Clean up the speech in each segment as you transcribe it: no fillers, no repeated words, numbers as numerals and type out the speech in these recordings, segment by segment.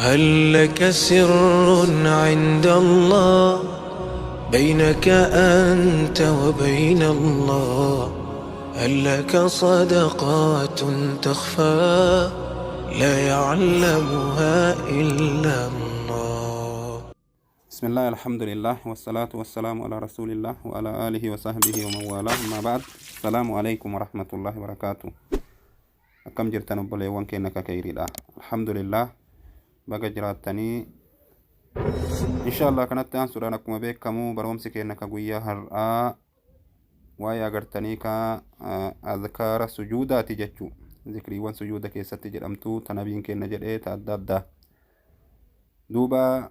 هل لك سر عند الله بينك أنت وبين الله؟ هل لك صدقات تخفى لا يعلمها إلا الله؟ بسم الله، الحمد لله، والصلاة والسلام على رسول الله وعلى آله وصحبه ومن والاه، أما بعد، السلام عليكم ورحمة الله وبركاته. Akkam jirtan obboleewwan keenya kakayriidha? Alhamdulillah, baga jiraattanii. Insha Allah kanatti aansuudhaan, akkuma beekamu, barumsi keenya ka guyyaa har'aa waa'ee agartanii ka azkaara sujuudaati jechuu, zikriiwwan sujuuda keessatti jedhamtu, ta nabiin keenya jedhee, ta adda addaa. Duuba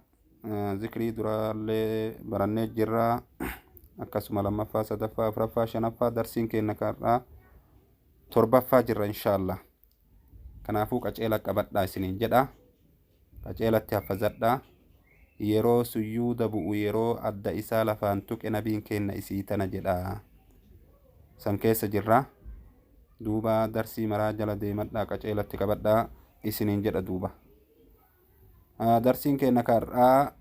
zikrii duraallee barannee jirra, akkasuma lammaffaa, sadaffaa, afuraffaa, shanaffaa, darsiin keenya ka har'aa torbaffaa jirra insha Allah. Kanaafuu qaceela qabadhaa isiniin jedha, qaceelatti haffazadhaa. Yeroo sujuuda bu'u, yeroo adda isaa lafaan tuqe, nabiin keenya isii tana jedha. San keessa jirra. Duuba darsii maraa jala deemadhaa, qaceelatti qabadhaa isiniin jedha. Duuba darsiin keenya ka har'aa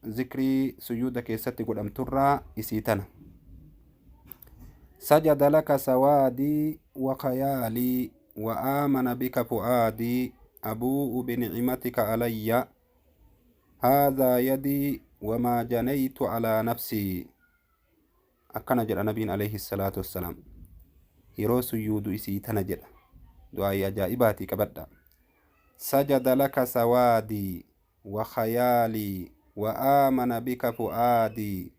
zikrii sujuuda keessatti godhamturraa isii tana: سجد لك سوادي وخيالي وآمن بك فؤادي، أبوء بنعمتك علي، هذا يدي وما جنيت على نفسي. Akkana jedha nabiin عليه الصلاة والسلام yeroo sujuudu isii tana jedha. Du'aayii ajaa'ibaatii qabadha. سجد لك سوادي وخيالي وآمن بك فؤادي،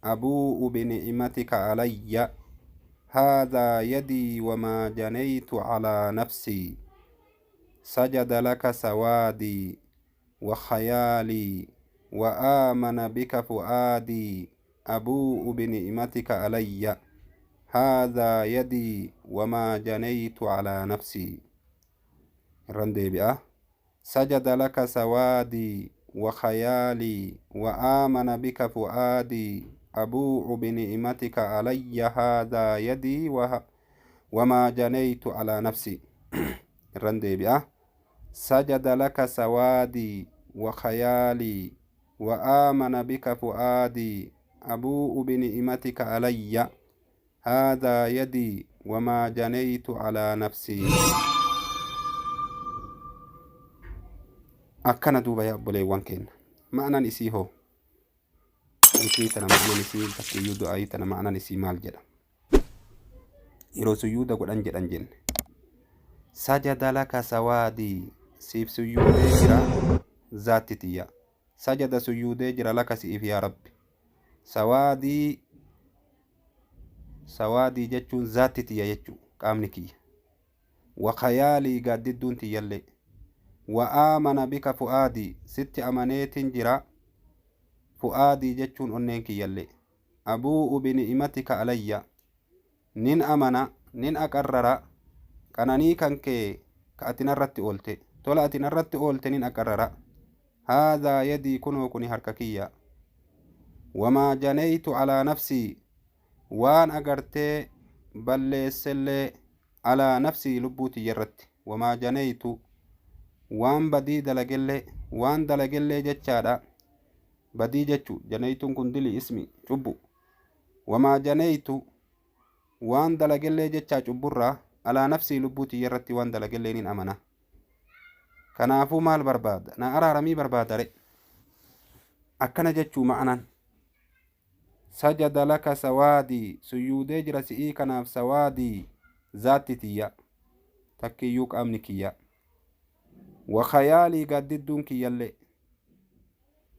أبوء بنعمتك علي، هذا يدي وما جنيت على نفسي. سجد لك سوادي وخيالي وآمن بك فؤادي، أبوء بنعمتك علي، هذا يدي وما جنيت على نفسي. Irran deebi'a. سجد لك سوادي وخيالي وآمن بك فؤادي، أبوء بنعمتك علي، هذا يدي وما جنيت على نفسي. Irran deebi'a. سجد لك سوادي وخيالي وآمن بك فؤادي، أبوء بنعمتك علي، هذا يدي وما جنيت على نفسي. Akkana duuba yaa obboleewwan keenya, ma'anaan isii hoo, zikrii tana ma'anaan isii, takkiyyuu du'aayii tana ma'anaan isii maal jedha? Yeroo sujuuda godhan jedhan jenne. سجد لك سوادي, siif sujjuudee jira zaatti tiyya. سجد, sujjuudee jira, لك, si'iif yaa rabbi, سوادي. سوادي jechuun zaatti tiyya jechuu, qaamni kiyya. وخيالي, gaaddidduun tiyyallee. وآمن بك فؤادي, sitti amaneetin jira. فؤادي jechuun onneen kiyyallee. أبوء بنعمتك علي, nin amana, nin aqarrara qananii kan kee ka ati narratti oolte, tola ati narratti oolte nin aqarrara. هذا يدي, kunoo kuni harka kiyya. وما جنيت على نفسي, waan agartee balleessellee, على نفسي, lubbuu tiyyarratti. وما جنيت, waan badii dalagellee, waan dalagellee jechaadha. Badii jechu, جنيت un kun dili, ismi cubbu. وما جنيت, waan dalagellee jechaa cubburraa, على نفسي, lubbuu tiyyarratti waan dalagellee nin amana. Kanaafuu maal barbaada? Na araaramii barbaadare. Akkana jechuu ma'anaan. سجد لك سوادي, sujjuudee jira si'ii kanaaf, سوادي, zaatti tiyya, takkiyyuu qaamni kiyya. وخيالي, gaaddidduun kiyyallee.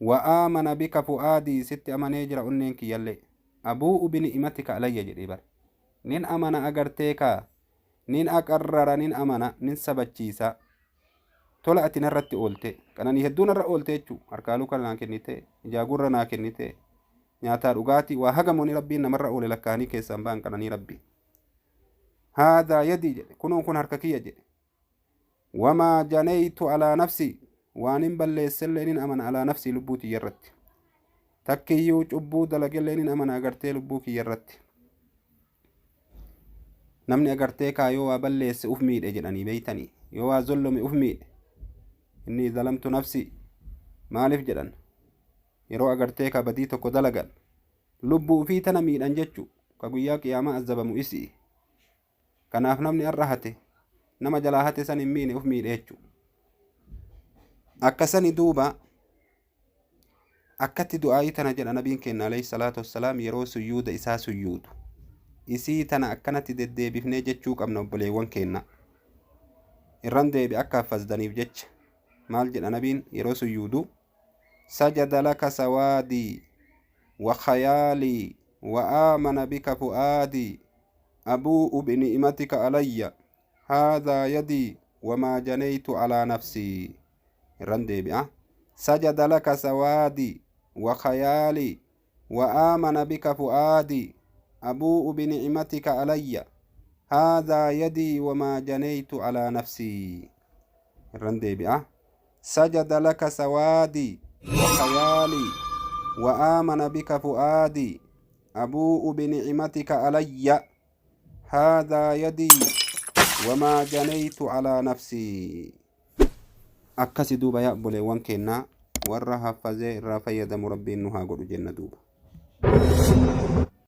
وآمن بك فؤادي, sitti amanee jira onneen kiyyallee. أبوء بنعمتك علي jedhee bare. Nin amana agartee kaa, nin aqarrara, nin amana, nin sabachiisa tola ati narratti oolte, qananii hedduu narra oolte jechuu. Harkaaluu kana naa kennite, ijaagurra naa kennite, nyaataa dhugaatii waa hagamooni rabbiin namarra oole lakkaanii keessaan ba'an qananii rabbi. هذا يدي jedhe, kunuun kun harka kiyya jedhe. وما جنيت على نفسي, waan hin balleessellee nin amana, على نفسي, lubbuu tiyya irratti. Takkiyyuu cubbuu dalagellee nin amana agartee lubbuu kiyya irratti. Namni agartee kaa yoo waa balleesse uf miidhe jedhanii beeytanii, yoo waa zollome uf miidhe. Innii zalamtu nafsii maaliif jedhan? Yeroo agartee ka badii tokko dalagan lubbuu ufii tana miidhan jechu, ka guyyaa qiyaamaa azzabamu isi'i. Kanaaf namni har'a hate nama jalaa hate san hin miine, uf miidhe jechu. Akkasani duuba akkatti du'aayii tana jedha nabiin keenya alayhi salaatu wassalaam yeroo suyyuuda isaa suyyuudu. Isii tana akkanatti deddeebifnee jechuu qabna, obboleewwan keenna. Irran deebi akka haffazdaniif jecha. Maal jedha nabiin yeroo suyyuudu? Sajada laka sawaadii wa khayaalii wa aamana bika fu'aadii abuu'u bini'matika alayya haadhaa yadii wamaa janaytu alaa nafsii. Irran deebi'a. Sajada laka sawaadii wa khayaalii wa aamana bika fu'aadii abuu'u bini'matika alayya haadhaa yadii wamaa janaytu alaa nafsii. Irran deebi'a. Sajada laka sawaadii wa khayaalii wa aamana bika fu'aadii abuu'u bini'matika alayya haadhaa yadii wamaa janaytu alaa nafsii. Akkasi duuba yaa obboleewwan keennaa, warra haffazee irraa fayyadamu Rabbiin nu haa godhu jenna duuba.